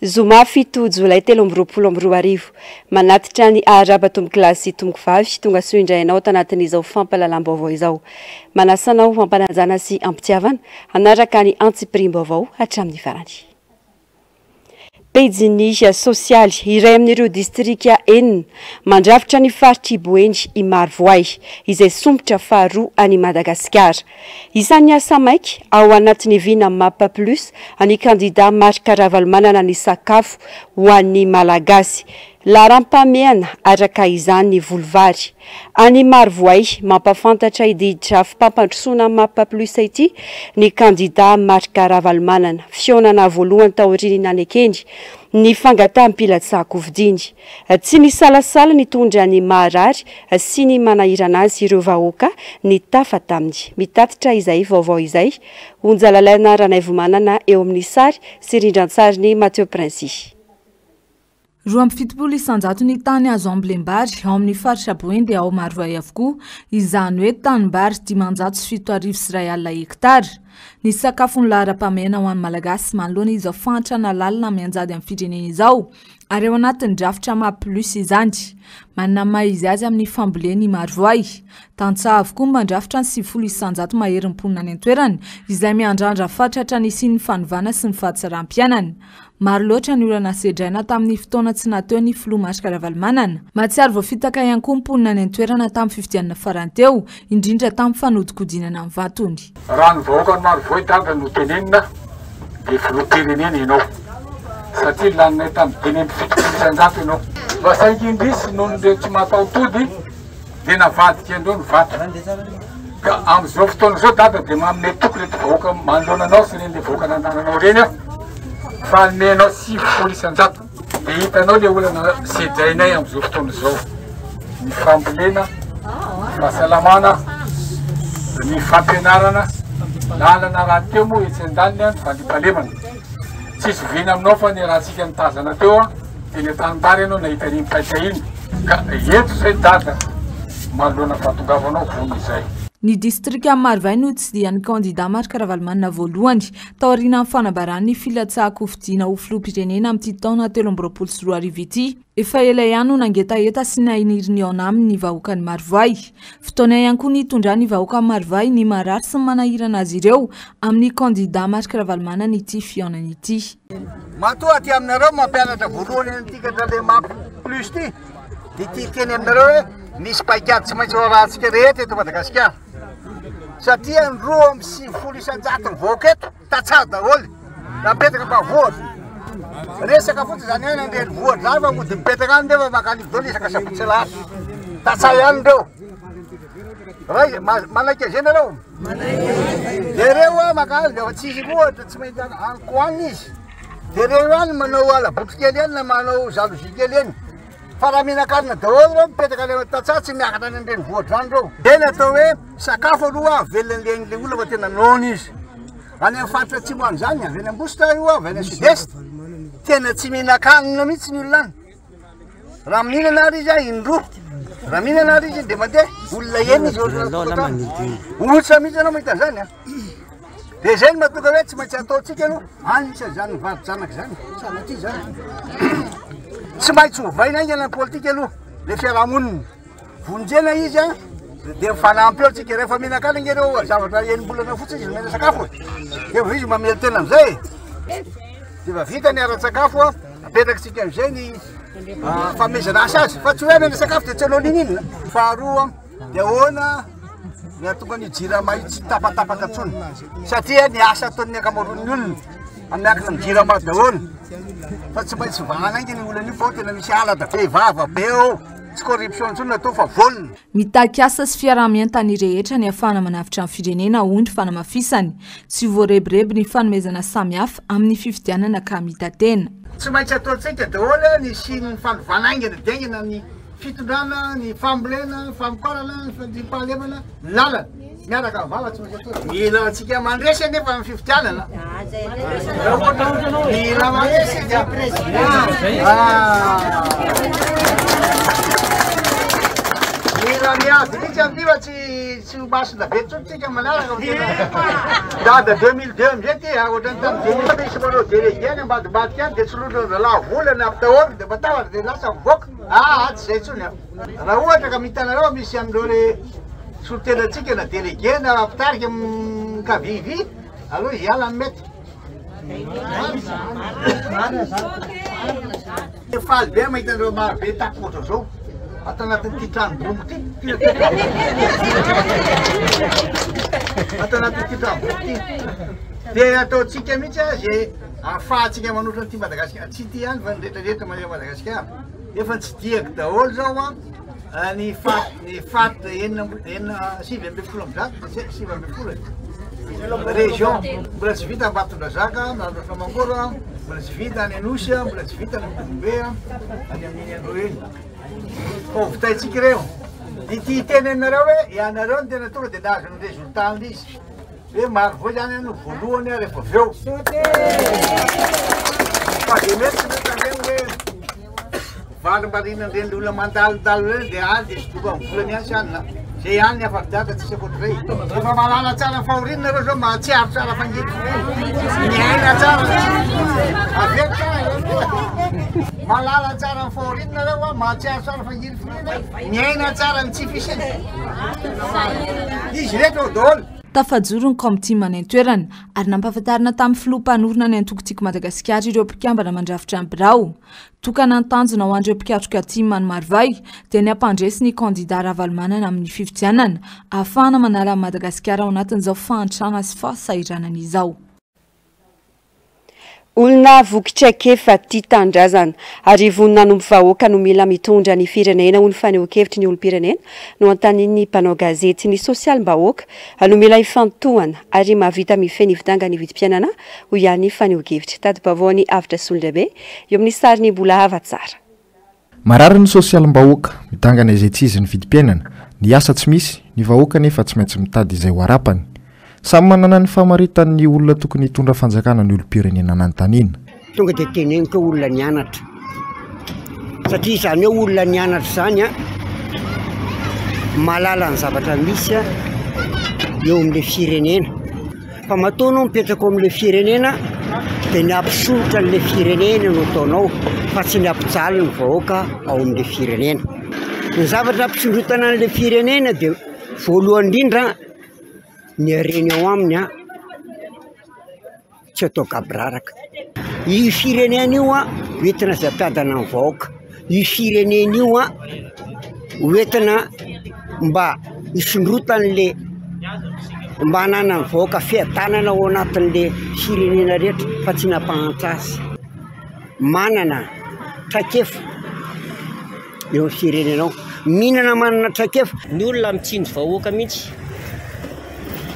Zoma 7 jolay 2023. Manatitra ny arahaba tompokolahy sy tompokovavy, tonga soa indray anao tanatin'izao fampahalalam-baovao izao. Manasa anao ho am-panajana sy am-pitiavana hanaraka ny antsipiriam-baovao hatramin'ny farany. Pejin'ny sosialy, iray amin'ireo distrika enina mandrafitra ny faritr'i Boeny i Marovoay, izay sompitra faharoa any Madagasikara. Isan'ny asa maika ao anatin'ny vina Map Plus an'ny kandida Marc Ravalomanana ny sakafo ho an'ny Malagasy. Laharam-pahamehana araka izany ny voly vary. Any Marovoay, mampahafantatra ity drafi-pampandrosoana Map Plus ity ny kandida Marc Ravalomanana. Fihaonana voalohany taorian'ny nanekeny ny fangataham-pilatsahan-kofidiny. Tsy nisalasala nitondra ny maharary sy ny manahirana azy ireo vahoaka nitafa taminy. Mitatitra izay vaovao izay Onja Lalaina Ranaivomanana eo amin'ny sary sy rindran-tsarin'i Mathieu Princy. 72% ny tany azo ambolem-bary ao amin'ny faritra Boeny dia ao Marovoay avokoa, izany hoe tanimbary 1057 hektara. Ny sakafo no laharam-pahamehana ho an'ny Malagasy manoloana izao fahantrana lalina mianjady amin'ny firenena izao, ary ao anatin'ny drafitra Map Plus izany. Manana ny maha izy azy amin'ny fambolena i Marovoay. Tantsaha avokoa ny mandrafitra ny 90% maherin'ny mponina any an-toerana, izay miandrandra fatratra ny hisian'ny fanovana sy ny fahatsaram-piainana. Maro loatra ny olana sedraina tamin'ny fotoana tsy naha teo ny filoha Marc Ravalomanana. Mahatsiaro voafitaka ihany koa ny mponina any an-toerana tamin'ny fifidianana farany teo, indrindra tamin'ny fanodinkodinana ny vatony. Raha ny vahoakan'i Marovoay Dada no tenenina dia filoham-pirenena ianao satria laninay tamin'ny 75% ianao. Fa saingy indrisy noho ireo tsy mataho-tody dia navadika indreo ny vato. Ka amin'izao fotoana izao Dada dia manome toky ireto vahoaka manoloana anao sy ireny le vahoaka nanananao ireny aho fa hanome anao 90%. Dia hitanao le olana sedrainay amin'izao fotoana izao, ny fambolena, ny fahasalamana, ny fampianarana, lalana rahateo moa etsy andaniny ny fandriampahalemana. Tsisy vina aminao fa niarahantsika nitazana teo an, teny an-tanimbary ianao nahita an'iny paika iny. Ka eto izay Dada, manoloana fahatongavanao vonona izay. Ny distrikan'i Marovoay no ntsidihan'ny kandida Marc Ravalomanana voalohany, taorian'ny fanambarany ny filatsahan-kofidina ho filoham-pirenena amin'ity taona 2023 ity. Efa ela ihany no nangetaheta sy nahiniry nihaona aminy ny vahoakan'i Marovoay. Fotoana ihany koa nitondran'ny vahoakan'i Marovoay ny marary sy ny manahirana azy ireo amin'ny kandida Marc Ravalomanana ity fihaonana ity. Matoa aty aminareo mampianatra voalohany an'ity katra le map plus ity dia ity hiteny aminareo hoe misy paikady tsy maintsy ho arahantsika rehetra eto Madagasikara satria ny 92% ny vahoaka eto Tantsaha daholo raha mipetraka ambanivohitra. Resaka fotsiny zany any an-drenivohitra zany fa mody mipetraka any nefa mankany daholo isaka sabotsy alahady. Tantsaha ihany ireo. Ray, manaiky an'izay nareo? Manaiky. Ireo a maka azy fa tsisy ohatra tsy mahita ankohanina izy. De ireo ihany manao ala-botry kely eny na manao jalousie kely eny. Fa raha mihinan-kanina daholo ireo mipetraka any amin'ny tantsaha tsy miakatra any an-drenivohitra any ireo. Dia ny atao hoe sakafo aloha avelona an'ilay olona fa tena noana izy. Any amin'ny faritra atsimo any izany, avy any Ambositra io, avy any sud est, tena tsy mihinan-kanina mihitsy ny olona any. Raha mihinana ary izy indroa, raha mihinana ary izy dia mandeha, olona enina izy ao anaty tokantrano. Ohatra mihitsy ianao mahita an'izany an. Dia izay no mahatonga hoe tsy maintsy ataontsika aloha, any misy an'izany varo-janaka izany, sanatria izany. Tsy maintsy ovaina haingana ny politika aloha, ilay fiarahamonina. Vonjena izy an, dia mifanampy eo tsika. Rehefa mihinan-kanina ange ireo zavatra enim-bolana fotsiny izy nomena sakafo e. Dia efa izy mamelon-tena amin'izay e. Dia efa vita ny ara-tsakafo an, apetrakitsika amin'izay ny fanomezana asa azy. Fa tsy hoe omena sakafo dia tsy hanao n'inon'inona. Faharoa dia ahoana ny hahatonga ny jirama io tsy tapatapaka intsony. Satria ny asa ataon'ny ankamaroan'ny olona miankina amin'ny jirama daholo. Fa tsy maintsy vahana haingana io olana io fa ao tena misy halatra be vava be ao. Tsy corruption intsony no atao fa vol. Mitaky asa sy fiaraha-mientan'ny rehetra ny hahafahana manavotra ny firenena, hoy ny fanamafisany. Tsy ho voarebireby ny fanomezana samihafa amin'ny fifidianana ka hamita-tena. Tsy maintsy ataontsika daholo ny hisian'ny fanovana haingana dia haingana ny fitondrana, ny fambolena, ny famokarana, ny fandriampahalemana, ny lalana. Miaraka amin'ny vava tsy maintsy atao. Mila antsika mandresy anefa ny fifidianana. Mila mandresy isika. Mila miady mihitsy amin'ity fa tsy. tsy ho masina be intsony tsika manaraka fa tena dada 2002 amizay ty a, ohatran'ny tamin'ny 2000 misy manao délégué any ambadimbadika any de tsy loatra lavo vola na ampitahorina de matahotra de lasa mivoaka, aa tsy zay intsony a. Raha ohatra ka mitanareo misy amin'ireo le solontenantsika na délégué na mpitarika mikavivy aloha hiala ny mety. Faly be mahita an'ireo maro be taky ohatra zao ato anatin'ity trano bongo ity. Ato anatin'ity trano bongo ity. Dia ataontsika mihitsy a zay ahafahantsika manotra an'ity Madagasikara. Tsy ity ihany fa ny rehetrarehetra manerana Madagasikara. Efa tsidihako daholo zao a ny fat ny fat enina enina 119 tsy haiko 19 e. Région mbola tsy vita Ambatondrazaka, Miandrandra Mangoro, mbola tsy vita any Anosy, mbola tsy vita any Ambovombe, any amin'iny andro iny. Fa ho vitaintsika ireo. Ity teny aminareo hoe ianareo no tena tonga dia nahazo ny résultat an'izy. Hoe Marovoay zany no voalohany rehefa avy eo. Fa dia mety ny tandremo hoe valimbarinan'ireny olona mandalondalo ireny dia any dia sodoka amin'ny volany ihany sy anona. Zay ihany ny afa-didaka tsisy ankoatr'izay. Efa mahalala tsara ny fahoriana nareo zao mahatsiaro tsara fangirifiriana. Miaina tsara. Avy eo tsara. Mahalala tsara ny fahoriana nareo, mahatsiaro tsara fangirifiriana, miaina tsara ny tsy fisiana. Izy rehetra ao daholo. Tafajoro ny kaomity any an-toerana ary nampahafantarina tamin'ny filoha mpanorina ny antoko Tiako Madagasikara ireo mpikambana mandrafitra ny birao. Tokana ny tanjona ho an'ireo mpikatroka tim any Marovoay dia ny hampandresy ny kandida Ravalomanana amin'ny fifidianana ahafahana manala an'i Madagasikara ao anatin'izao fahantrana sy fahasahiranana izao. Olona voky traikefa, tia tanindrazana ary vonona hanompo vahoaka no mila mitondra ny firenena, hoy ny fanehoan-kevitry ny olom-pirenena nohantanian'ny mpanao gazety. Ny sosialim-bahoaka no mila ifantohana ary mahavita mifehy ny fidangan'ny vidim-piainana, hoy ihany ny fanehoan-kevitra. Tati-baovaon'i Avotra Solondraibe eo amin'ny sarin'i Mbola Havatsara. Marary ny sosialim-bahoaka, midangana izay tsy izy ny vidim-piainana, ny asa tsy misy, ny vahoaka anefa tsy maintsy mitady izay ho harapany. Samy manana ny famaritany ny olona tokony hitondra fanjakana ny olom-pirenena nanontaniana. Tonga dia teneniko hoe olona nianatra satria izany hoe olona nianatra izany an, mahalala ny zavatra misy eo amin'ilay firenena. Fa matoa anao mipetraka ao amin'ilay firenena dia ny hampisondrotra an'ilay firenena no ataonao fa tsy ny hampijaly ny vahoaka ao amin'ilay firenena. Ny zavatra hampisondrotana an'ilay firenena dia voalohany indrindra ny harena ao aminy an, tsy atao gaboraraka. Io firenena io an, hoentina izay hampiadana ny vahoaka. Io firenena io an, hoentina mba hisondrotan'le mba hananan'ny vahoaka fiadanana ao anatin'le firenena rehetra fa tsy nampahantra azy. Manana traikefa eo amin'ny firenenao, mihinana manana traikefa. Ny olona mitsinjo vahoaka mihitsy,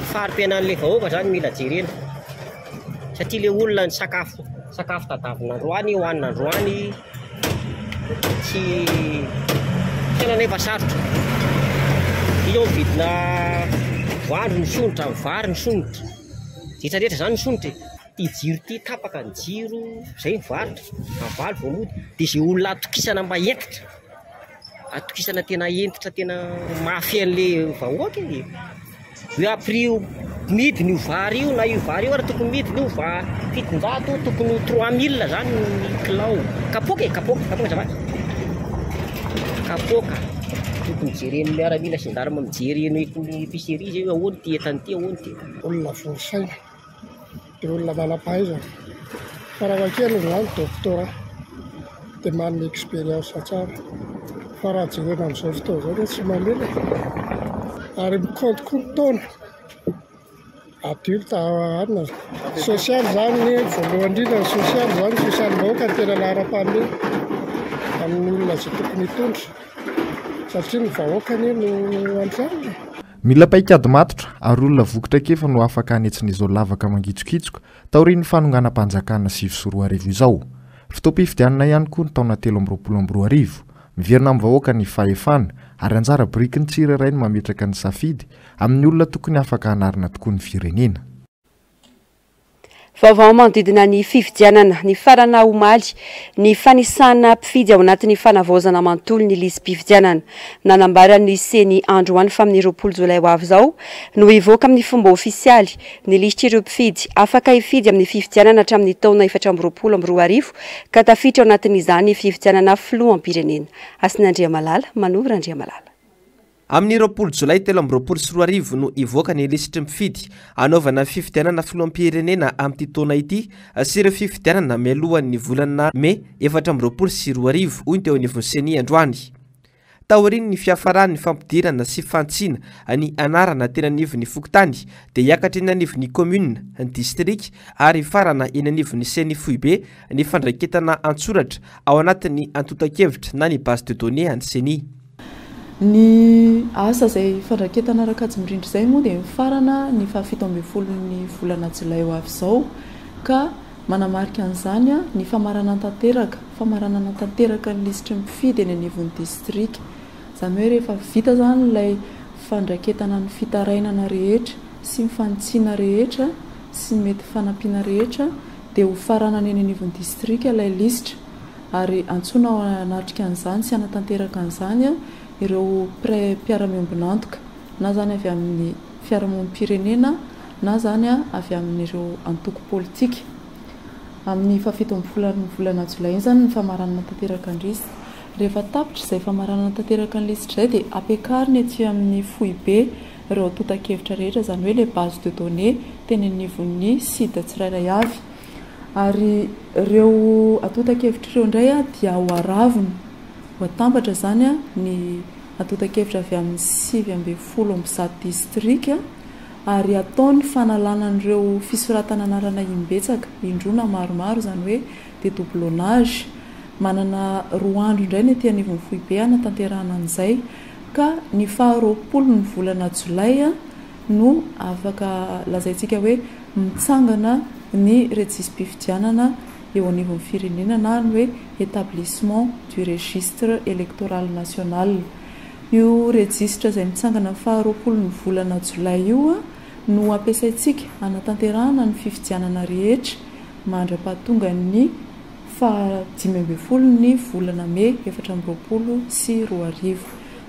fari-piainan'ilay vahoaka zany mila jerena. Satria le olona ny sakafo sakafo tadavina androany hohanina androany tsy fiainana efa sarotra. Io ny vidina voanjo misondrotra, ny vary misondrotra, rehetra rehetra zany misondrotra e. Ty jiro ty tapaka ny jiro, zay mivarotra, amin'ny 8 vao mody, de zay olona atokisana mba hentitra. Atokisana tena hentitra tena mahafehy an'le vahoaka e. Hoe à prix midina io vary io na io vary io ary tokony midina io va 700 tokony ho 3000 zany ny kilao. Kapoaka e, kapoaka, kapoaka azafady. Kapoaka. Tokony jeren'ny miaramila gendarme mijery eny épicerie zay hoe ahoana ity entana ity, ahoana ity. Olona vory saina. Dia olona manam-pahaizana. Farafahakeliny izany doctorat. Dia manana expérience tsara. Fa raha jerena amin'izao fotoana izao aloha tsy mamela e. Ary mi-compte koa ny taona. Adulte anona. Sosialy izany voalohany indrindra ny sosialy izany, sosialim-bahoaka no tena laharam-pahamehana amin'ny olona izay tokony hitondra. Satria ny vahoaka anie no ampiharina e. Mila paikady matotra ary olona voky traikefa no afaka hanetsina izao lavaka mangitsokitsoka taorian'ny fanonganam-panjakana 2009 izao. Fotoam-pifidianana ihany koa ny taona 2023. Miverina amin'ny vahoaka ny fahefana ary anjara birikin'ny tsirairay ny mametraka ny safidy amin'ny olona tokony afaka hanarina tokoa ny firenena. Vaovao manodidina ny fifidianana. Nifarana omaly ny fanisana mpifidy ao anatin'ny fanavaozana manontolo ny lisi-pifidianana. Nanambara ny Ceni androany fa amin'ny 20 jolay ho avy izao no hivoaka amin'ny fomba ofisialy ny lisitr'ireo mpifidy afaka hifidy amin'ny fifidianana hatramin'ny taona 2024 ka tafiditra ao anatin'izany fifidianana filoham-pirenena. Hasina Andriamalala, Manoro Randriamalala. Amin'ny 20 jolay 2023 no hivoaka ny lisitry ny mpifidy hanaovana fifidianana filoham-pirenena amin'ity taona ity sy ireo fifidianana mialohan'ny volana mey 2024, hoy ny teo anivon'ny Ceni androany. Taorian'ny fiafaran'ny fampidirana sy fantsina ny anarana teny anivon'ny fokontany dia hiakatra eny anivon'ny kaominina, ny distrika ary hifarana eny anivon'ny Ceni foibe ny fandraiketana an-tsoratra ao anatin'ny antontan-kevitra na ny base de données an'ny Ceni. Ny asa izay fandraketana ara-kajy mirindra izay moa dia mifarana ny faha 17n'ny volana jolay ho avy izao ka manamarika an'izany ny famaranana tanteraka, famaranana tanteraka ny lisitry ny mpifidy eny anivon'ny distrika. Izany hoe rehefa vita izany ilay fandraketana ny fitarainana rehetra sy ny fanitsiana rehetra sy ny mety fanampiana rehetra dia ho faranana eny anivon'ny distrika ilay lisitra. ary antsoina hanatrika an'izany sy hanatanteraka an'izany ireo mpiray mpiara-miombon'antoka, na izany avy amin'ny fiarahamonim-pirenena na izany avy amin'ireo antoko politika. Amin'ny faha-17 volana jolay iny izany ny famaranana tanteraka ny lisitra. Rehefa tapitra izay famaranana tanteraka ny lisitra izay dia ampiakarina ety amin'ny foibe ireo antontan-kevitra rehetra, izany hoe ilay base de données teny anivon'ny site tsirairay avy. Ary ireo antontan-kevitra ireo indray dia ho aravona, ho atambatra izany ny antontan-kevitra avy amin'ny 119 distrika ary hatao ny fanalana an'ireo fisoratana anarana im-betsaka, indroa na maromaro, izany hoe dedoublonnage. Manana roa andro indray ny aty anivon'ny foibe hanatanterahana an'izay ka ny faha 20 ny volana jolay no afaka lazaintsika hoe mitsangana ny rejisi-pifidianana eo anivon'ny firenena na ny hoe établissement du registre électoral national. Io rejisitra izay mitsangana ny faha 20 ny volana jolay io no ampiasaintsika hanatanterahana ny fifidianana rehetra mandra-pahatongan'ny faha 15 ny volana mey 2024.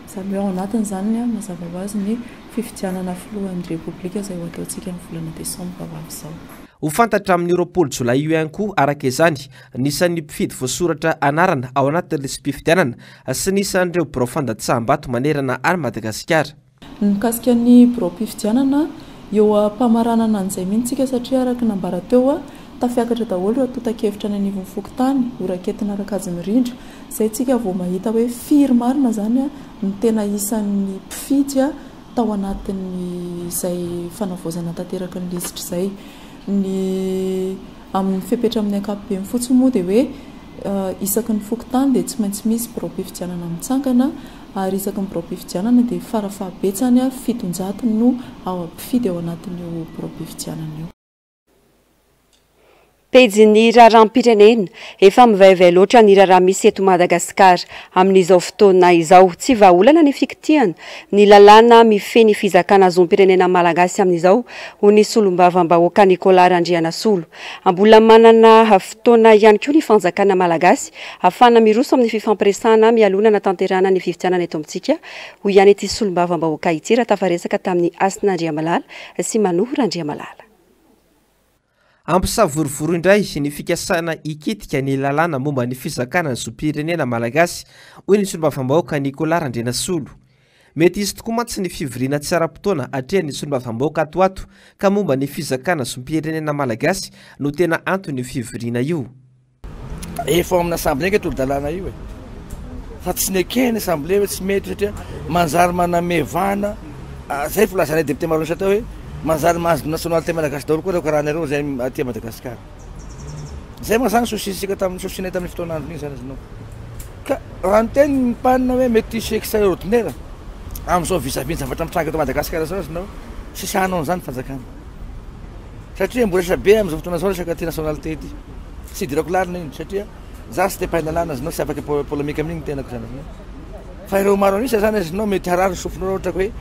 Izany hoe ao anatin'izany mazava ho azy ny fifidianana filohan'ny Repoblika izay ho ataontsika amin'ny volana desambra ho avy izao. Ho fantatra amin'io 20 jolay io ihany koa araka izany ny isan'ny mpifidy voasoratra anarana ao anatin'ny lisi-pifidianana sy ny isan'ireo birao fandatsaham-bato manerana an'i Madagasikara. Ny mikasika ny biraom-pifidianana, eo am-pamaranana an'izay mihitsy isika satria araka ny nambara teo, tafiakatra daholo ireo antontan-kevitra any anivon'ny fokontany, ho raketina ara-kajy mirindra. Izay isika vao mahita hoe firy marina izany no tena isan'ny mpifidy tao anatin'izay fanavaozana tanteraka ny lisitra izay. Ny amin'ny fepetra amin'ny ankapobeny fotsiny moa dia hoe isaky ny fokontany dia tsy maintsy misy biraom-pifidianana mitsangana ary isaky ny biraom-pifidianana dia farafahabetsany 700 no ao mpifidy ao anatin'io biraom-pifidianana io. Pejin'ny raharaham-pirenena, efa mivaivay loatra ny raharaha misy eto Madagasikara amin'izao fotoana izao. Tsy vahaolana ny fikitihana ny lalàna mifehy ny fizakana zom-pirenena malagasy amin'izao, hoy ny solombavambahoaka Nicolas Randrianasolo. Mbola manana fotoana ihany koa ny fanjakana malagasy ahafahana miroso amin'ny fifampiresahana mialoha ny hanatanterahana ny fifidianana eto amintsika, hoy ihany ity solombavambahoaka ity raha tafaresaka tamin'i Hasina Andriamalala sy Manoa Randriamalala. Hampisavorovoro indray ny fikasana hikitika ny lalàna momba ny fizakana ny zom-pirenena malagasy, hoy ny solombavambahoaka Nicolas Randrianasolo. Mety hisy tokoa mantsy ny fivoriana tsy ara-potoana atrehan'ny solombavambahoaka ato ho ato ka momba ny fizakana zom-pirenena malagasy no tena anton'io fivoriana io. Efa ao amin'ny assemblée ange tolo-dalàna io e. Fa tsy nekena assemblée hoe tsy mety satria manjary maname vahana, zay filazanay député Maroanisa teo hoe manjary mahazo nationalité malagasy daholo koa ireo karana ireo zay aty Madagasikara. Zay moa zany souci-tsika tamin'ny souci-nay tamin'ny fotoan'androny iny zany azonao. Ka raha niteny ny mpanina hoe mety hisy extraordinaire amin'izao vis-à-vis ny zavatra mitranga eto Madagasikara zao azonao, tsy sahy hanao an'izany ny fanjakana. Satria mbola resabe amin'izao fotoana izao resaka ity nationalité ity. Tsy idirako lalina iny satria za tsy te mpahay lalàna azonao tsy afaka polémique amin'iny ny tenako zany azonao. Fa ireo maro an'isa zany azonao mety harary ny sofinao raha ohatra ka hoe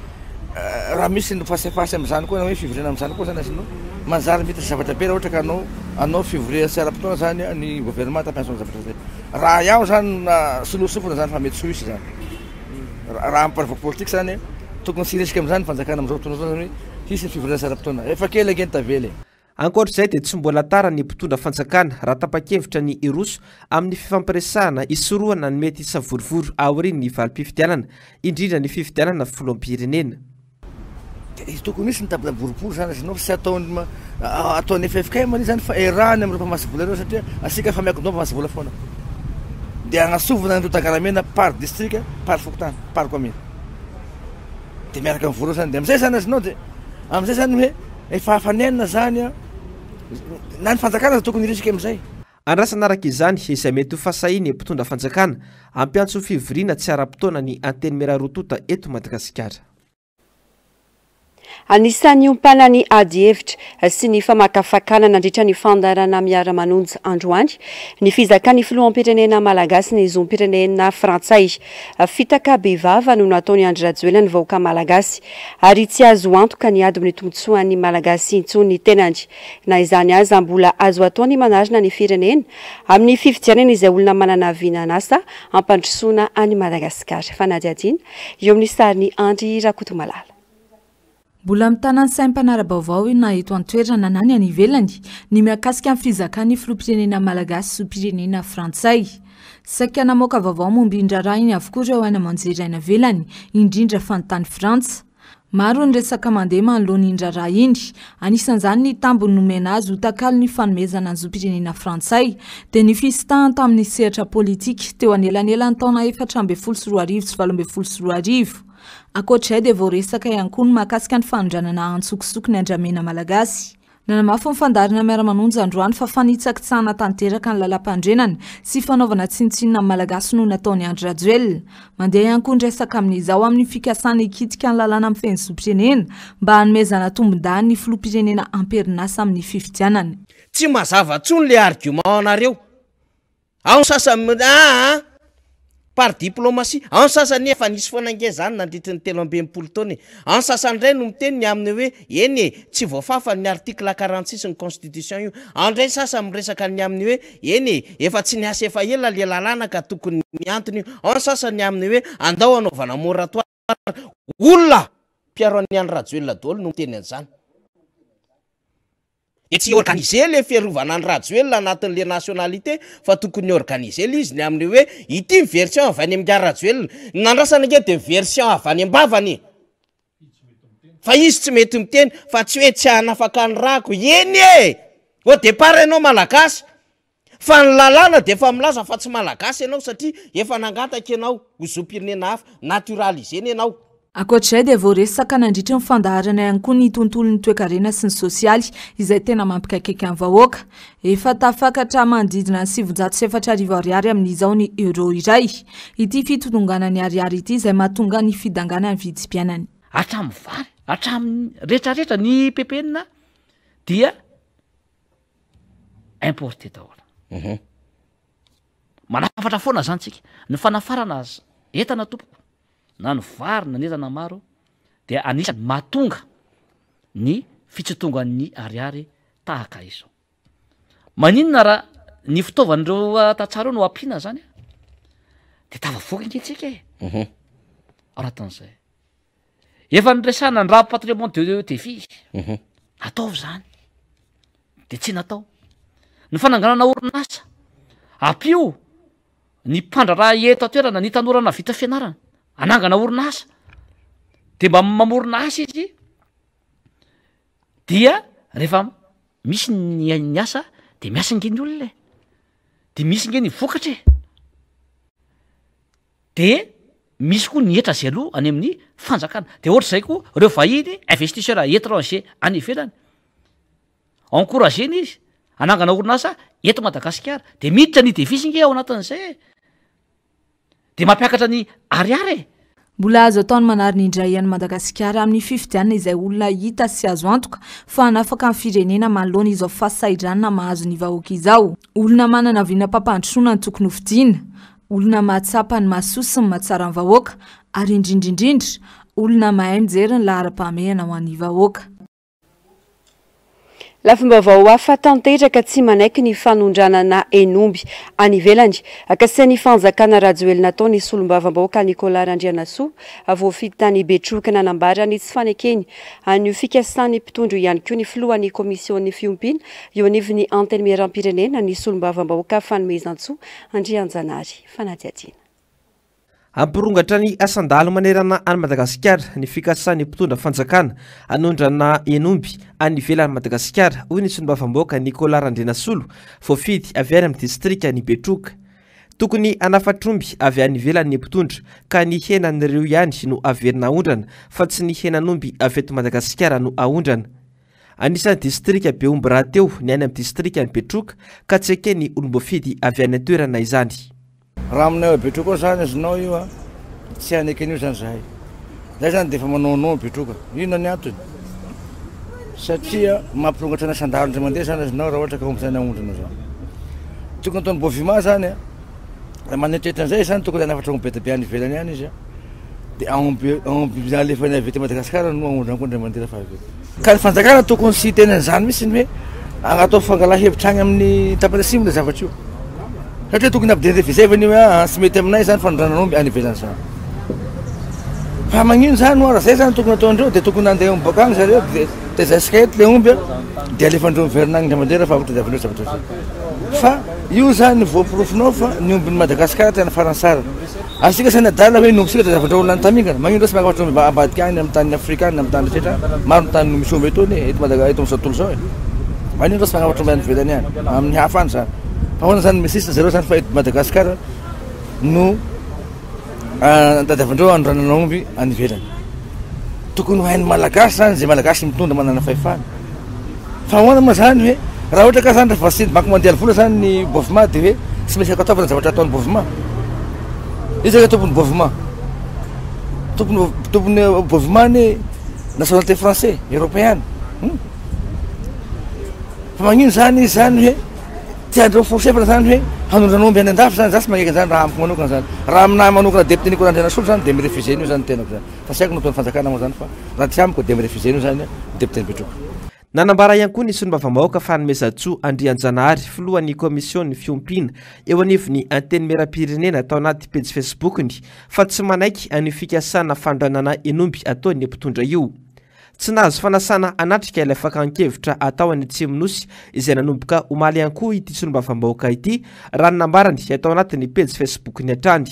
Raha misy ny face à face amin'izany koa na hoe fivoriana amin'izany koa zany asinao, manjary mety zavatra be raha ohatra ka anao anao fivoriana tsy ara-potoana zany ny gouvernement tampiantso ny zavatra zay. Raha iaho zany na solosofina zany fa mety tsy ho hisy zany. Raha amin'ny parvoi politique zany tokony tsy hiresaka amin'izany ny fanjakana amin'izao fotoana izao zany hoe hisy ny fivoriana tsy ara-potoana. Efa kely ange ny tavela e. Ankoatra izay dia tsy mbola tara ny mpitondra fanjakana raha tapa-kevitra ny hiroso amin'ny fifampiresahana hisorohana ny mety savorovoro aorian'ny valim-pifidianana, indrindra ny fifidianana filoham-pirenena. Dia tokony hisy ny table boribory zany izy fa tsy ataony ataon'ny ffkm anie zany fa erahany amin'ireo mpamatsy vola ireo satria asika efa miankin-doha mpamatsy vola foana. Dia agnasovana an'ireo tangalamena par district, par fokontany, par commune. Dia miaraka mivory eo zany dia amin'izay zany azonao dia amin'izay zany hoe efa afa-nenina zany an, na ny fanjakana aza tokony hirisika amin'izay. Andrasana araka izany izay mety ho fahasahian'ny mpitondra fanjakana hampiantso fivoriana tsy ara-potoana ny Antenimiera roa tonta eto Madagasikara. Anisan'ny niompanan'ny adihevitra sy ny famakafakana nandritra ny fandaharana Miara-manonja androany ny fizakan'ny filoham-pirenena malagasy ny zom-pirenena frantsay. Fitaka bevava no nataon'i Andry Rajoelina ny vahoaka malagasy ary tsy azo antoka ny ady amin'ny tombontsoan'ny malagasy intsony ny tenany. Na izany aza mbola azo atao ny manarina ny firenena amin'ny fifidianana izay olona manana vinan'asa hampandrosoana an'i Madagasikara. Fanadihadiana eo amin'ny sarin'i Andry Rakotomalala. Mbola mitana ny sain'ny mpanara-baovao na eto an-toerana na ny any ivelany ny mahakasika ny fizakan'ny filoham-pirenena malagasy zom-pirenena frantsay. Saika namoaka vaovao momba iny raharaha iny avokoa ireo haino aman-jery any ivelany, indrindra fa ny tany Frantsa. Maro ny resaka mandeha manoloana iny raharaha iny. Anisan'izany ny tambiny nomena azy ho takalon'ny fanomezana ny zom-pirenena frantsay, dia ny fisintahany tamin'ny sehatra politika teo anelanelan'ny taona 2014 sy 2018. Ankoatra izay dia voaresaka ihany koa ny mahakasika ny fanondranana antsokosoko ny andramena malagasy. Nanamafy ny fandaharana Miara-manonja androany fa fanitsakitsahana tanteraka ny lalàmpanorenana sy fanaovana tsinontsinona ny Malagasy no nataon'i Andry Rajoelina. Mandeha ihany koa ny resaka amin'izao amin'ny fikasana hikitika ny lalàna mifehy ny zom-pirenena mba hanomezana tombondahiny ny filoham-pirenena am-perinasa amin'ny fifidianana. Tsy mazava tsony le argument anareo. Ao ny sasany aa par diplomatie, ao ny sasany efa nisy foana ange zany nandritry ny 63 taona e, ao ny sasany indray no miteny ny amin'ny hoe eny e, tsy voafafa ny article 46 ny constitution io, ao indray ny sasany miresaka ny amin'ny hoe eny e, efa tsy niasa efa ela le lalàna ka tokony mihantona io, ao ny sasany ny amin'ny hoe andao hanaovana moratoire, olona mpiaro an'i Andry Rajoelina daholo no miteny an'izany. Dia tsy organiser le fiarovana an'i Rajoelina anatin'le nationalité fa tokony organiser le izy ny amin'ny hoe ity ny version avy any amin'ingahy Rajoelina. Ny nandrasana ange dia version avy any am-bavany e! Fa izy tsy mety miteny fa tsy hoe tsy hanafaka ny rako. Eny e! Au départ ianao Malagasy fa ny lalàna dia efa milaza fa tsy Malagasy ianao satria efa nangataka ianao ho zom-pirenena hafa, naturaliser-na ianao. Ankoatra izay dia voaresaka nandritry ny fandaharana ihany koa ny tontolon'ny toekarena sy ny sosialy izay tena mampikaikaika ny vahoaka. Efa tafakatra manodidina ny 4900 ariary amin'izao ny euro iray. Ity fitodonganan'ny ariary ity izay mahatonga ny fidanganan'ny vidim-piainana. Hatramin'ny vary, hatramin'ny retraretra, ny ppn dia importé daholo. Manafatra foana zany tsika. Ny fanafarana entana tompoko na ny vary na ny entana maro dia anisany mahatonga ny fitsintongan'ny ariary tahaka izao. Maninona raha ny fitaovan'ireo tantsaha ireo no ampiana zany a? De tafavoaka ange tsika e. Ao anatin'izay. Efa niresahana ny rapatriement de devise. Ataovy zany. De tsy natao. Ny fananganana orinasa, ampio ny mpandraharaha eto an-toerana, ny tanora nahavita fianarana, hanangana orinasa. De mba mamorona asa izy, dia rehefa misy ny ny asa de miasa ange ny olona e, de misy nge ny vokatra e. De misy koa ny hetra zay aloa any amin'ny fanjakana, de ohatr'izay koa reo vahiny investisseur étranger any ivelany, encourager-na izy hanangana orinasa eto Madagasikara, de miditra ny devise nge ao anatin'izay e, de mampiakatra ny ariary e. Mbola azo atao ny manarina indray an'i Madagasikara amin'ny fifidianana izay olona hita sy azo antoka fa hanafaka ny firenena manoloana izao fahasahiranana mahazo ny vahoaka izao. Olona manana vinam-pampandrosoana no tokony hofidiana. Olona mahatsapa ny mahasoa sy ny mahatsara ny vahoaka ary indrindra indrindra, Olona mahay mijery ny laharam-pahamehana ho an'ny vahoaka. Lafim-baovao hafa tanteraka tsy manaiky ny fanondranana hen'omby any ivelany. Kasain'ny fanjakana Rajoelina atao ny solombavambahoaka Nicolas Randrianasoa voafidy tany Betroka nanambara ny tsy fanekeny an'io fikasan'ny mpitondra io ihany koa ny filohan'ny komision'ny fiompiana eo anivon'ny Antenimierampirenena ny solombavambahoaka Fanomezantsoa Andrianjanahary. Fanadihadiana. Hampirongatra ny asan-dahalo manerana an'i Madagasikara ny fikasan'ny mpitondra fanjakana hanondrana hen'omby any ivelan'i Madagasikara, hoy ny solombavambahoaka Nicolas Randrianasolo, voafidy avy any amin'ny distrikan'i Betroka. Tokony hanafatr'omby avy any ivelany ny mpitondra ka ny henan'ireo ihany no averina aondrana fa tsy ny henan'omby avy eto Madagasikara no aondrana. Anisan'ny distrika be omby rahateo ny any amin'ny distrikan'i Betroka ka tsy eken'ny olom-boafidy avy any an-toerana izany. Raha aminay ao Betroka ao zany azonao io a, tsy hanaiky an'io zany zahay. Zay zany dia efa manaonao ao Betroka. Inona ny antony? Satria mampirongatra ny asan-dahalo indray mandeha zany azonao raha ohatra ka omby zany aondrana zany. Tokony ataon'ny Bovima zany a, raha manetrehitra an'izay zany tokony hanafatra omby be dia be any ivelany any izy a. Dia aomby aomby alefany avy eto Madagasikara no aondrana koa indray mandeha rehefa avy eo. Ka ny fanjakana tokony tsy hiteny an'izany mihitsy ny hoe atao fangala hevitra any amin'ny tapany atsimo ilay zavatra io. Satria tokony ampidirina fizevana io hoe ah, tsy mety aminay izany fanondranana omby any ivelany izany. Fa magnino izany ho'a, raha zay izany tokony ataondreo dia tokony handeha omby bakany zareo dia tezaisika eto ilay omby dia alefandreo miverina any indray mandeha rehefa avy tadiavindreo zavatra zay. Fa io izany voaporofonao fa ny ombin'i Madagasikara tena farany tsara. Asika saina adala hoe ny omby sika dia zavatra olona nitamingana. Magnino reo tsy mankafatra omby ambadika any amin'ny tanin'i Afrika any, amin'ny tany rehetra. Maro ny tany no misy omby eto anie, eto Madaga, eto amin'izao tontolo izao e. Magnino reo tsy mankafatra omby any ivelany any, amin'ny hafa any zany. Fa ahoana zany misisy zareo zany fa eto Madagasikara no tadiavindreo anondranana omby any ivelany. Tokony ho hain'ny Malagasy zany, izay Malagasy mitondra manana fahefana. Fa ahoana moa zany hoe raha ohatra ka zany rehefa vatsian'ny banky mondiale vola zany ny Bovima dia hoe tsy maintsy ankatoavina ny zavatra ataon'ny Bovima. Iza ka tompon'ny Bovima? Tompony tompon'ny Bovima anie nationalité français, européen. Hmm? Fa magnino zany izy zany hoe tiandreo forcevana zany hoe hanondrana omby any andafy zany, za tsy magneky an'zany raha amiko manokana zany. Raha aminahy manokana député Nicolas Andrianasolo zany dia mi-refuser an'io zany ny tenako zany. Fa tsy haiko ny ataon'ny fanjakana moa zany fa raha tsy amiko dia mi-refuser an'io zany ny député Betroka. Nanambara ihany koa ny solombavambahoaka Fanomezantsoa Andrianjanahary, filohan'ny komision'ny fiompiana eo anivon'ny Antenimierampirenena tao anaty pejy Facebook-ny fa tsy manaiky an'io fikasana fanondranana hen'omby ataon'ny mpitondra io. Tsy nahazo fanasana hanatrika ilay fakan-kevitra atao any Atsimon'Nosy izay nanomboka omaly ihany koa ity solombavambahoaka ity raha ny nambarany tao anatin'ny pejy Facebook-ny hatrany.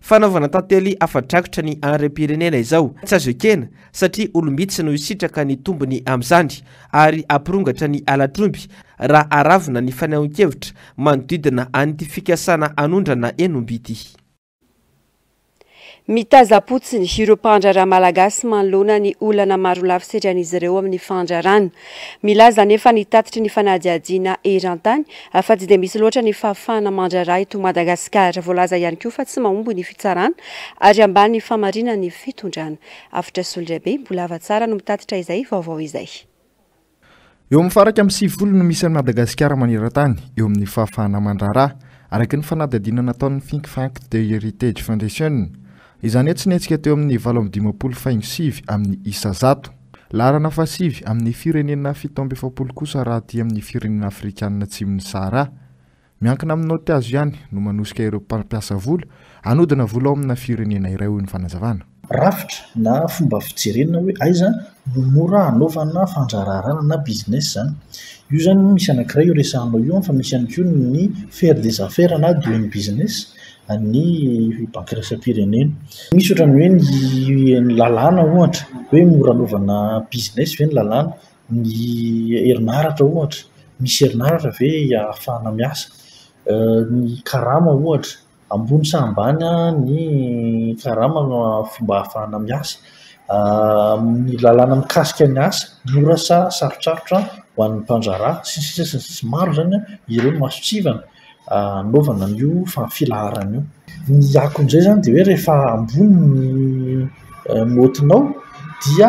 Fanaovana tantely afa-drakotra ny harem-pirenena izao tsy azo ekena satria olom-bitsy no hisitraka ny tombony amin'izany ary hampirongatra ny halatr'omby raha aravona ny fanehoan-kevitra manodidina an'ity fikasana hanondrana hen'omby ity. Mitazam-potsiny ireo mpandraharaha malagasy manoloana ny olana marolafy sedrain'izy ireo amin'ny fandraharahana. Milaza anefa ny tatitry ny fanadihadiana eran-tany fa tsy dia misy loatra ny fahafahana mandraharaha eto Madagasikara. Voalaza ihany koa fa tsy mahomby ny fitsarana ary ambany ny famarinan'ny fitondrana. Avotra Solondraibe, Mbola Hava-tsara no mitatitra izay vaovao izay. Eo amin'ny faha 91 no misy an'i Madagasikara maneran-tany eo amin'ny fahafahana mandraharaha, araka ny fanadihadiana nataon'ny Think Fank The Heritage Foundation. Izany hoe tsy nihetsika teo amin'ny 58 faingo sivy amin'ny isa zato. Laharana fahasivy amin'ny firenena 47 kosa raha aty amin'ny firenena afrikanina atsimon'i Sahara. Miankina amin'ny naoty azo ihany no manosika ireo mpampiasa vola hanodina vola ao amina firenena iray, hoy ny fanazavana. Rafitra na fomba fijerena hoe aiza no mora hanaovana fandraharaharana na business izany. Io izany misy anankiray io resahanao io fa misy ihany koa ny faire des affaires na doing business an'ny banky iraisam-pirenena. Misy ohatran'ny hoe ny lalàna ohatra hoe mora hanaovana business ve ny lalàna, ny herinaratra ohatra, misy herinaratra ve ahafahana miasa, ny karama ohatra, ambony sa ambany ny karama fomba ahafahana miasa, ny lalàna mikasika ny asa mora sa sarotsarotra ho an'ny mpandraharaha sy ny sisa sy ny sisa. Maro izany ireo mason-tsivana anaovana an'io filaharana io. Ny akon'izay izany dia hoe rehefa ambony ny naotinao dia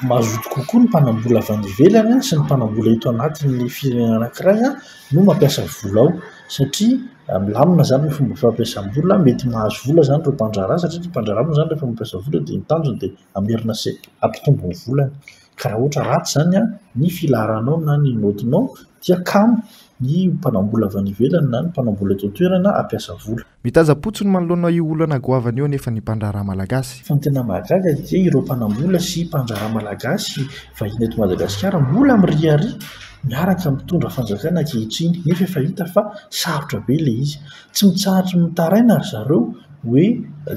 mazoto kokoa ny mpanam-bola avy any ivelany sy ny mpanam-bola eto anatin'ny firenena anankiray no mampiasa vola ao. Satria milamina izany ny fomba fampiasam-bola, mety mahazo vola izany ireo mpandraharaha satria ny mpandraharaha moa izany rehefa mampiasa vola dia ny tanjony dia hamerina sy hampitombo ny volany. Ka raha ohatra ratsy izany ny filaharanao na ny naotinao dia kamo ny mpanam-bola avy any ivelany na ny mpanam-bola eto an-toerana hampiasa vola. Mitaza-potsiny manoloana io olana goavana io anefa ny mpandraharaha malagasy. Fa ny tena mahagaga dia ireo mpanam-bola sy mpandraharaha malagasy vahiny eto Madagasikara mbola miriaria miaraka mitondra fanjakana ankehitriny nefa efa hita fa sarotra be ilay izy. Tsy mitsahatra mitaraina ry zareo hoe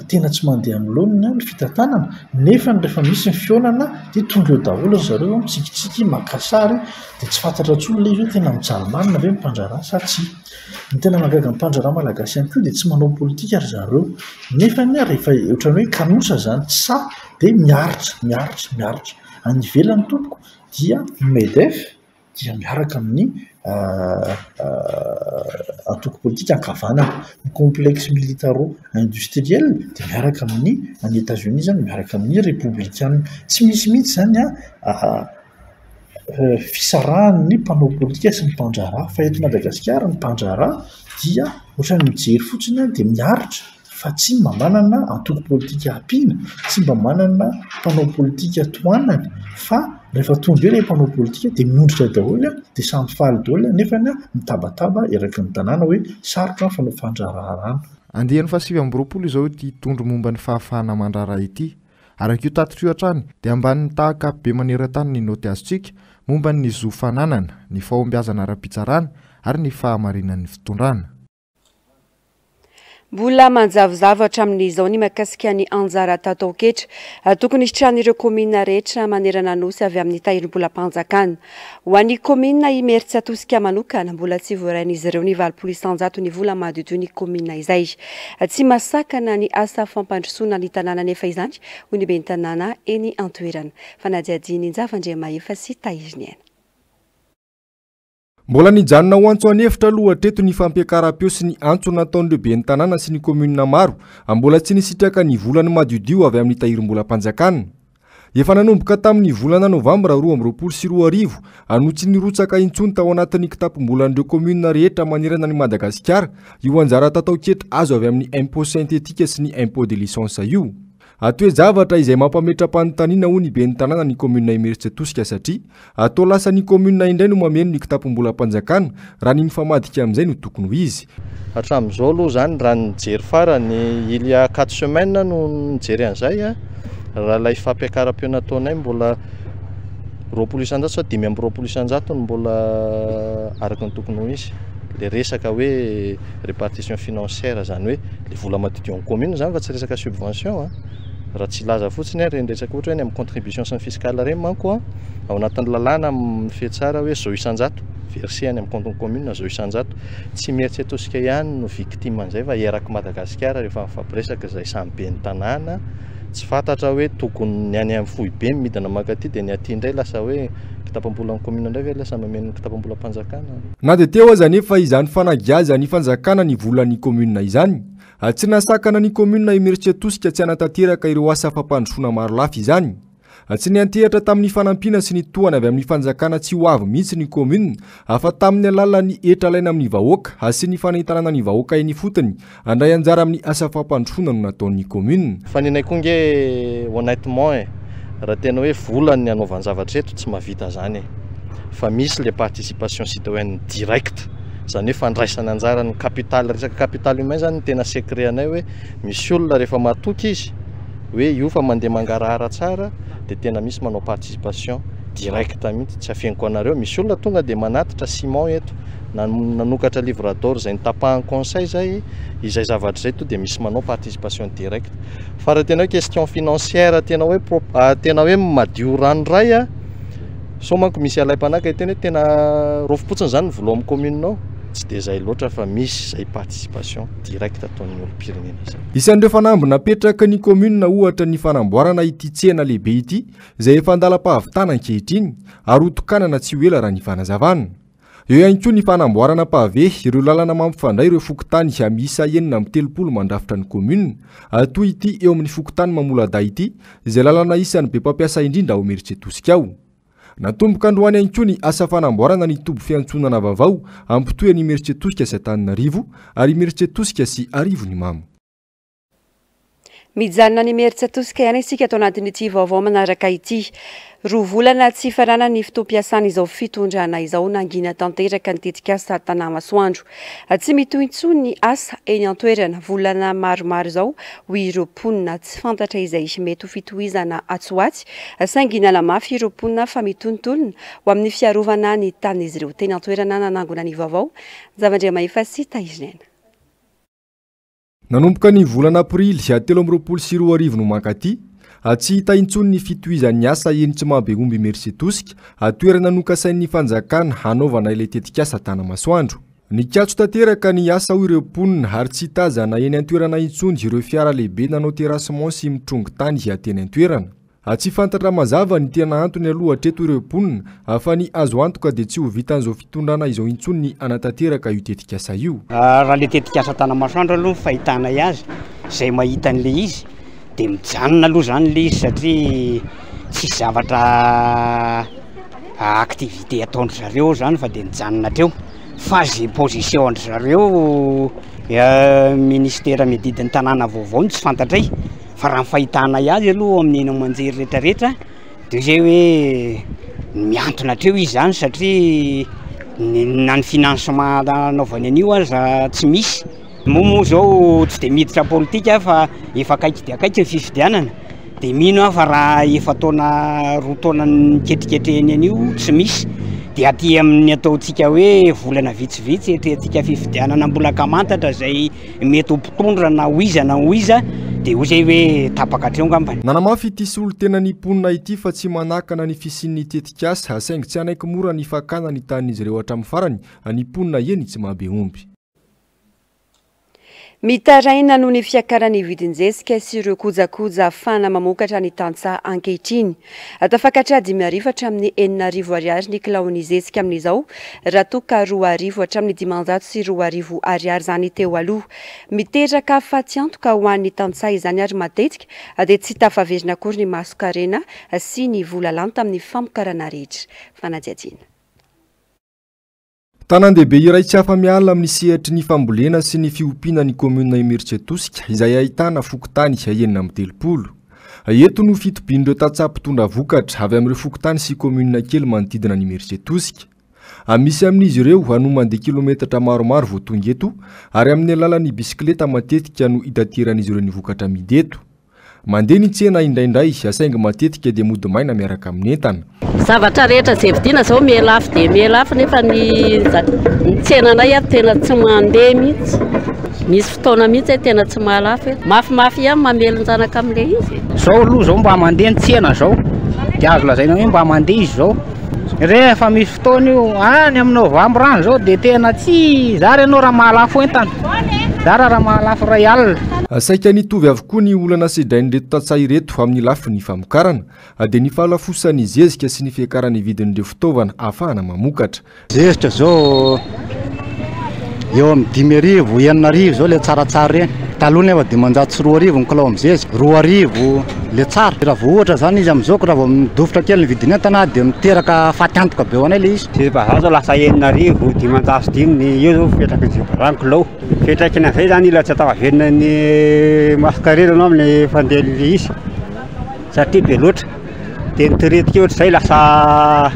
tena tsy mandeha amin'ny laoniny ny fitantanana nefa rehefa misy ny fihaonana dia tonga eo daholo ry zareo mitsikitsiky maka sary dia tsy fantatra intsony ilay izy hoe tena mijaly marina ve ny mpandraharaha sa tsia. Ny tena mahagaga ny mpandraharaha malagasy ihany koa dia tsy manao politika ry zareo nefa rehefa ohatran'ny hoe kanosa izany tsy sahy dia miaritra, miaritra, miaritra. Any ivelany tompoko dia ny MEDEF dia miaraka amin'ny antoko politika ankavanana. Ny complexe militaro industriel dia miaraka amin'ny, any Etats-Unis izany miaraka amin'ny repoblikana. Tsy misy mihitsy izany fisarahan'ny mpanao politika sy ny mpandraharaha. Fa eto Madagasikara ny mpandraharaha dia ohatran'ny mijery fotsiny dia miaritra. fa tsy mba manana antoko politika ampiana, tsy mba manana mpanao politika tohanany fa rehefa tonga eo ilay mpanao politika dia miondrika daholo dia samy faly daholo nefa mitabataba eraky ny tanàna hoe sarotra ny fanao fandraharahana. Andiany faha 29 izao ity tondro momba ny fahafahana mandraharaha ity. Araka io tatitra io hatrany dia ambanin'ny taha ankapobe maneran-tany ny naoty azontsika momba ny zo fananana, ny fahombiazana ara-pitsarana ary ny fahamarinan'ny fitondrana. Mbola manjavozavo hatramin'izao ny mahakasika ny anjara tataon-ketra tokony hisitrahan'ireo kaominina rehetra manerana Nosy avy amin'ny tahirim-bolam-panjakana. Ho an'ny kaominina Imerintsiatosika manokana, mbola tsy voarain'izy ireo ny 80% ny vola mahadiodio ny kaominina izay. Tsy mahasakana ny asa fampandrosoana ny tanàna anefa izany, hoy ny ben'ny tanàna eny an-toerana. Fanadihadian'i Njava Andriamahefa sy Tahiriniaina. Mbola nijanona ho antso an'efitra aloha hatreto ny fampiakaram-peo sy ny antso nataon'ireo ben'ny tanàna sy ny kaominina maro mbola tsy nisitraka ny volany madiodio avy amin'ny tahirim-bolam-panjakana. Efa nanomboka tamin'ny volana novambra 2022 no tsy nirotsaka intsony tao anatin'ny kitapom-bolan'ireo kaominina rehetra manerana an'i Madagasikara io anjara tataon-ketra azo avy amin'ny impôt synthétique sy ny impôt de licence io. Toe-javatra izay mampametra-panontaniana hoy ny ben'ny tanàna ny kaominina Imerintsiatosika satria toa lasa ny kaominina indray no mameno ny kitapom-bolam-panjakana raha ny mifamadika amin'izay no tokony ho izy. Hatramin'izao aloha izany raha ny nijery farany il y a quatre semaines no nijery an'izay raha ilay fampiakaram-peo nataonay mbola 20% sa 25% no mbola araka ny tokony ho izy. Ilay resaka hoe répartition financière izany hoe ilay vola madiodio amin'ny commune izany fa tsy resaka subvention an. Raha tsy hilaza fotsiny aho ireny resaka ohatra hoe any amin'ny contribution sy ny fiscale ireny manko an, ao anatin'ny lalàna mifehy tsara hoe zao isan-jato versé any amin'ny compte-n'ny commune zao isan-jato. Tsy Imerintsiatosika ihany no victime an'izay fa erak'i Madagasikara rehefa mifampiresaka izay samy ben'ny tanàna, tsy fantatra hoe tokony ny any amin'ny foibe midina mankaty dia ny aty indray lasa hoe kitapam-bolan'ny commune indray ve lasa mameno ny kitapam-bolam-panjakana. Na dia teo aza anefa izany fanagiazan'ny fanjakana ny volan'ny commune izany, tsy nahasakana ny commune Imerintsiatosika tsy hanatanteraka ireo asa fampandrosoana marolafy izany. Tsy niantehatra tamin'ny fanampiana sy ny tohana avy amin'ny fanjakana tsy ho avy mihitsy ny commune fa tamin'ny alalan'ny hetra alaina amin'ny vahoaka sy ny fanentanana ny vahoaka eny ifotony handray anjara amin'ny asa fampandrosoana no nataon'ny commune. Fa nenay koa nge honnêtement e, raha tena hoe vola ny hanaovan-javatra eto tsy mahavita zany e, fa misy le participation citoyenne directe, zany hoe fandraisana anjara ny capital, resaka capital humain zany no tena secret anay hoe misy olona rehefa matoky izy hoe io fa mandeha mangarahara tsara dia tena misy manao participation directe mihitsy, tsy afeniko anareo, misy olona tonga dia manatitra ciment eto, nanokatra livre d'or izay nitapahan'ny conseil zay, izay zavatra izay to dia misy manao participation directe, fa raha tena hoe question financière tena hoe tena hoe madio ranoray a, sao manko misy alaim-panahy ka hiteny hoe tena raofim-potsiny izany ny vola ao amin'ny commune ao, tsy dia izay loatra fa misy izay participation directe ataon'ny olom-pirenena izay. Isan'ireo fanamby napetraky ny kaominina ohatra ny fanamboarana ity tsena lehibe ity izay efa an-dalam-pahavitana ankehitriny ary hotokanana tsy ho ela raha ny fanazavana. Eo ihany koa ny fanamboarana pavé ireo lalana mampifandray ireo fokontany miisa 36 mandrafitra ny kaominina toy ity eo amin'ny fokontany Mamoladahy ity izay lalana isan'ny be mpampiasa indrindra ao Imerintsiatosika ao. Natomboka androany ihany koa ny asa fanamboarana ny toby fiantsonana vaovao hampitohy an'Imerintsiatosika sy Antananarivo ary Imerintsiatosika sy Arivonimamo. Mijanona any Imerintsiatosika ihany isika ato anatin'ity vaovao manaraka ity. Roa volana tsy hifaranan'ny fotoam-piasan'izao fitondrana izao, nangina tanteraka ny tetikasa Tanà-Masoandro. Tsy mitohy intsony ny asa eny an-toerana, volana maromaro izao, hoy ireo mponina. Tsy fantatra izay mety ho fitohizana atsy ho atsy, saingy nanamafy ireo mponina fa mitohy ny tolona ho amin'ny fiarovana ny tanin'izy ireo. Teny an-toerana nanangona ny vaovao, Javandriamahefa sy Tahirinaina. Nanomboka ny volana aprily 2023 no mankaty, tsy hita intsony ny fitohizan'ny asa eny Tsimahabeomby Imerintsiatosika, toerana nokasain'ny fanjakana hanaovana ilay tetikasa Tanamasoandro. Nikatso tanteraka ny asa hoy ireo mponina ary tsy tazana eny an-toerana intsony ireo fiara lehibe nanao terrassement sy mitrongy tany teny an-toerana. Tsy fantatra mazava ny tena antony aloha hatreto ireo mponina fa ny azo antoka dia tsy ho vitan'izao fitondrana izao intsony ny hanatanteraka io tetikasa io. Raha ilay tetikasa Tanamasoandro aloha ny fahitanay azy, izay mahita an'ilay izy dia mijanona aloha izany ilay izy satria tsisy zavatra activité ataon-dry zareo ao izany fa dia nijanona hatreo. Fa izay position an-dry zareo ministera miadidy ny tanàna vaovao no tsy fantatray. Fa raha ny fahitanay azy aloha amin'ny haino aman-jery rehetrarehetra de zay hoe mihantona hatreo izy zany satria ny na ny financement anaovany an'io aza tsy misy. Moa moa zao tsy de miditra politika aho fa efa akaiky dia akaiky ny fifidianana de mino aho fa raha efa-taona roa taona niketriketrehiny an'io tsy misy de aty amin'ny ataontsika hoe volana vitsivitsy hiatrehantsika fifidianana mbola ankamantatra zay Mety ho mpitondra na ho iza na ho iza dia hoy izay hoe tapaka hatreo angambany. Nanamafy ity solontenan'ny mponina ity fa tsy manakana ny fisian'ny tetikasa saingy tsy hanaiky mora ny fakana ny tanin'izy ireo hatramin'ny farany ny mponina eny Tsimahabeomby. Mitaraina noho ny fiakaran'ny vidin-jezika sy ireo kojakoja ahafahana mamokatra ny tantsaha ankehitriny. Tafakatra 55 hatramin'ny 6000 ariary ny kilaon'ny zezika amin'izao, raha toa ka 2000 hatramin'ny 2500 ariary izany teo aloha. Miteraka fatiantoka ho an'ny tantsaha izany ary matetika dia tsy tafaverina akory ny masonkarena sy ny vola lany tamin'ny famokarana rehetra. Fanadihadiana. Tanàn-dehibe iray tsy afa-miala amin'ny sehatry ny fambolena sy ny fiompiana ny kaominina Imerintsiatosika izay ahitana fokontany 36. Eto no fitobian'ireo tantsaha mpitondra vokatra avy amin'ireo fokontany sy kaominina kely manodidina an'Imerintsiatosika. Misy amin'izy ireo no mandeha kilometatra maromaro vao tonga eto ary amin'ny alalan'ny bisikileta matetika no itateran'izy ireo ny vokatra amidy eto. Mandeha ny tsena indraindray saingy matetika dia mody maina miaraka amin'ny entana. Zavatra rehetra izay vidiana izao miha lafo dia miha lafo nefa ny ny tsenanay ary tena tsy mandeha mihitsy. Misy fotoana mihitsy hoe tena tsy mahalafo e. Mafimafy ihany mamelon-janaka amin'ilay izy e. Izao aloha izao mba mandeha ny tsena izao dia azo lazaina hoe mba mandeha izy izao. Rehefa misy fotoana io, any amin'ny novambra any izao dia tena tsy zara ianao raha mahalafo entana, zara raha mahalafo iray alina. Saika nitovy avokoa ny olana sedrain'ireto tantsaha ireto amin'ny lafiny famokarana, dia ny fahalafosan'ny zezika sy ny fiakaran'ny vidin'ireo fitaovana ahafahana mamokatra. Zezika izao eo amin'ny 5000, 6000 izao ilay tsaratsara ireny. Taloha nefa 2500 ny kilao amin'ny zezika, 2000 ilay tsara. Raha vao ohatra izany izy amin'izao ka raha vao midofotra kely ny vidin'entana dia miteraka fatiantoka be ho anay ilay izy. Zezi-bazaha izao lasa 6000, 505 ny eo izao fipetraky ny zezi-bazaha ny kilao. Fiantraikany amin'izay izany ila tsy tafaverina ny masonkarena ianao amin'ny fandehan'ilay izy satria be loatra. Dia ny traite ohatr'izay lasa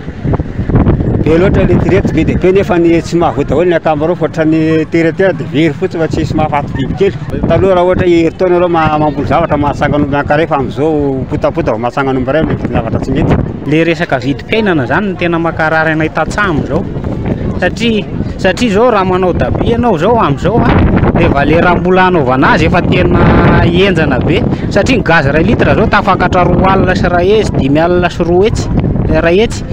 be loatra ilay traite be dia be nefa ny tsy mahavoa daholo ny ankamaroany fa ohatran'ny teratera dia very fotsiny fa tsisy mahafaty biby kely. Taloha raha ohatra hoe herintaona ianao mamboly zavatra mahatsangana omby anankiray fa amin'izao potapota vao mahatsangana omby iray amin'ilay vidin-javatra tsy mety. Ilay resaka vidim-piainana izany no tena mankarary anay tantsaha amin'izao satria satria izao raha manao dabi ianao izao amin'izao an, le valeur mbola hanaovana azy efa tena henjana be satria ny gaz iray litre izao tafakatra 2 250, 250, 100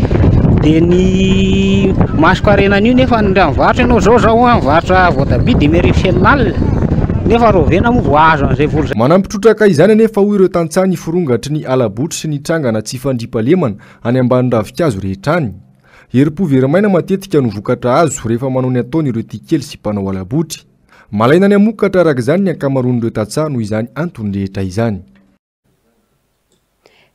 dia ny masonkarena an'io nefa ny raha mivarotra ianao izao zao an, mivarotra voatabia 65 nefa rahoviana moa vao azo an'izay vola izay. Manampy trotraka izany anefa hoy ireo tantsaha ny firongatry ny hala-botry sy ny trangana tsy fandriampahalemana any ambany ravinkazo rehetra any. Herim-po very maina matetika no vokatra azo rehefa manao ny ataony ireo tia kely sy mpanao hala-botry. Malaina ny hamokatra araka izany ny ankamaroan'ireo tantsaha noho izany antony rehetra izany.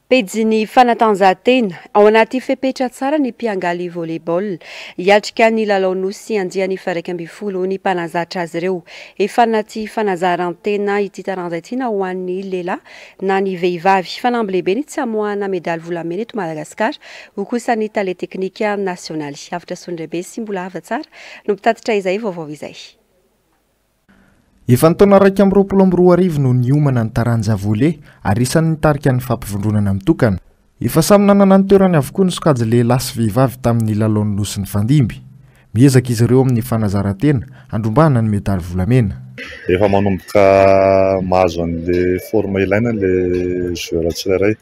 Pejin'ny fanatanjahantena, ao anaty fepetra tsara ny mpiangaly volley-ball. Hiatrika ny lalao Nosy andiany faha-11 ny mpanazatra azy ireo. Efa anaty fanazaran-tena ity taranja ity na ho an'ny lehilahy na ny vehivavy. Fanamby lehibe ny tsy hamoahana medaly volamena eto Madagasikara, hoy kosa ny tale teknika nasionaly. Avotra Sondraibe sy Mbola Hava Tsara no mpitatitra izay vaovao izay. Efa ny taona 2021 no niomana ny taranja volley ary isan'ny nitarika ny fampivondronana mitokana. Efa samy nanana ny toerany avokoa ny sokajy lehilahy sy vehivavy tamin'ny lalaon'ny Nosy nifandimby. Miezaka izy ireo amin'ny fanazaran-tena handrombahana ny medaly volamena. Efa manomboka mahazo an'ilay forme ilaina ilay joueur tsirairay.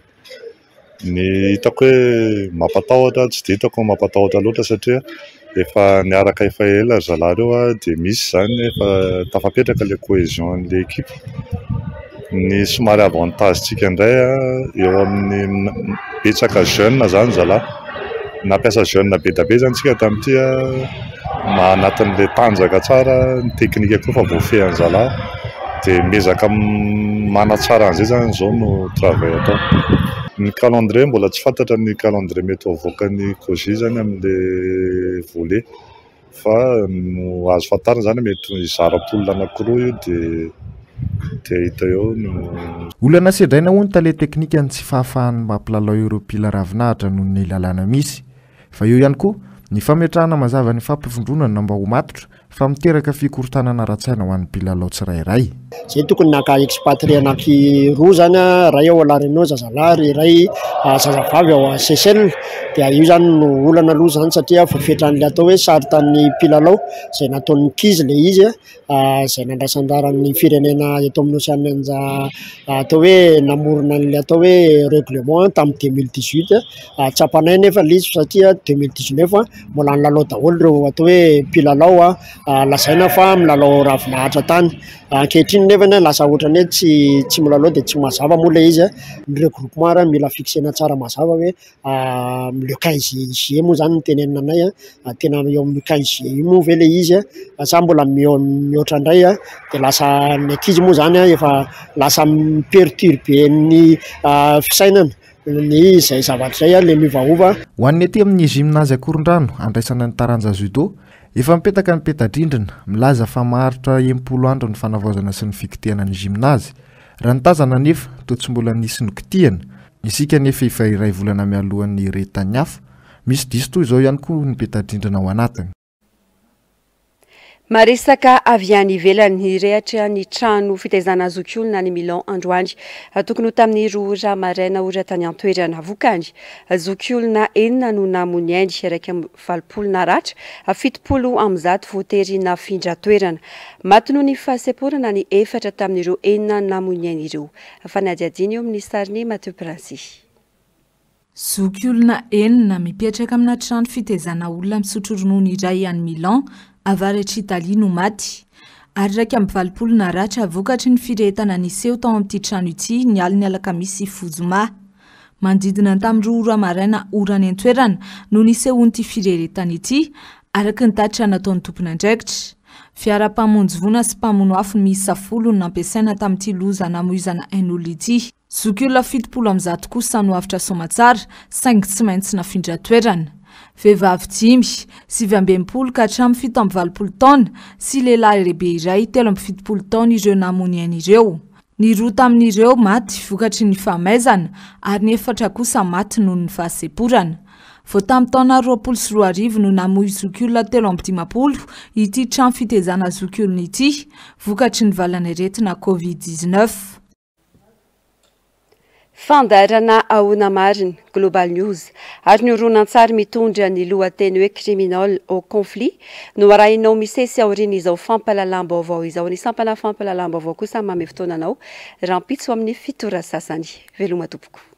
Ny hitako hoe mampatahotra, tsy dia hitako mampatahotra loatra satria efa niaraka efa ela ry zalahy ireo dia misy izany efa tafapetraka ilay cohésion an'ilay équipe. Ny somary avantage-ntsika indray eo amin'ny betsaka jeune izany ry zalahy. Nampiasa jeune be dia be izany isika tamin'ity anatin'ilay tanjaka tsara, ny teknika koa efa voafehin'ny zalahy dia miezaka manatsara an'izay izany izao no travail atao. Ny calendrier mbola tsy fantatra ny calendrier mety ho avoakan'ny COJI izany amin'ilay volet fa no azo fantarina izany mety hizara poule anankiroa io dia dia hita eo no. Olana sedraina hoy ny tale teknika ny tsy fahafahan'ny mampilalao ireo mpila ravinahitra noho ny lalàna misy. Fa eo ihany koa ny fametrahana mazava ny fampivondronana mba ho matotra fa miteraka fikorontanana ara-tsaina ho an'ny mpilalao tsirairay. Zay tokony naka expatrié anaky roa zany a, iray ao La Réunion zazalahy ary iray zazavavy ao Seychelles, dia io zany no olana aloha zany satria voafetran'ilay atao hoe saritanin'ny mpilalao izay nataon'ny ankizy ilay izy a. izay nandraisan-daharan'ny firenena eto amin'ny Ocean atao hoe namorona an'ilay atao hoe règlement tamin'ny 2018. Tsapanay nefa ilay izy satria 2019 mbola nilalao daholo ireo atao hoe mpilalao lazaina fa milalao ravinahitra tany. Ankehitriny nefa lasa ohatran'ny hoe tsy tsy milalao dia tsy mazava moa ilay izy. Ny regroupement ary mila fixena tsara mazava hoe le 15 juillet moa zany no tenenina anay a, tena eo amin'ny 15 juillet io moa ve le izy a sa mbola mihoatra indray a, de lasa ny ankizy moa zany a efa lasa mi-perturber ny fisainana ny izay zavatra izay a, le miovaova. Ho an'ny aty amin'ny Gymnase Ankorondrano handraisana ny taranja Judo, efa mipetaka ny peta-drindrina, milaza fa maharitra 60 andro ny fanavaozana sy ny fikitihana ny Gymnase. Raha ny tazana anefa, toa tsy mbola nisy nokitihana, Isika anefa efa iray volana mialohan'ny hirehetan'ny afo, misy diso toy izao ihany koa ny peta-drindrina ao anatiny. Maresaka avy any ivelany, nirehatra ny trano fitaizana zokiolona any Milan androany, tokony ho tamin'ny 2 ora maraina ora tany an-toerana. Vokany, zokiolona enina no namoy ny ainy, 81 naratra, 170 voatery nafindra toerana. Maty noho ny fahasemporana ny efatra tamin'ireo enina namoy ny ainy ireo. Fanadihadiana eo amin'ny sarin'i Mathieu Princy. Zokiolona enina mipetraka amina trano fitaizana olona misotro ronono iray any Milan, avaratr'Italia no maty, ary 81 naratra vokatry ny firehetana niseho tao amin'ity trano ity ny alin'ny alakamisy hifoha zoma. Manodidina ny tamin'ny 2 ora maraina ora any an-toerana no nisehoan'ity firehetana ity, araka ny tatitra nataon'ny tompon'andraikitra. Fiara mpamonjy voina sy mpamono afo miisa folo no nampiasaina tamin'ity loza namoizana ain'olona ity. Zokiolona 170 kosa no avotra soamatsara saingy tsy maintsy nafindra toerana. Vehivavy dimy, 69 ka hatramin'ny 87 taona, sy lehilahy lehibe iray, 73 taona ireo namoy ny ainy ireo. Ny roa tamin'ireo maty vokatry ny fahamaizana ary ny efatra kosa maty noho ny fahasemporana. Vao tamin'ny taona 2020 no namoy zokiolona 53 ity trano fitezana zokiolona ity vokatry ny valanaretina Covid 19. Fandaharana Ahoana Marina, Global News, ary ny horonantsary mitondra ny lohateny hoe Criminal au Conflit no arahinao misesy aorian'izao fampahalalam-baovao izao. Ny sampana fampahalalam-baovao kosa manome fotoana anao rahampitso amin'ny fito ora sasany. Veloma tompoko.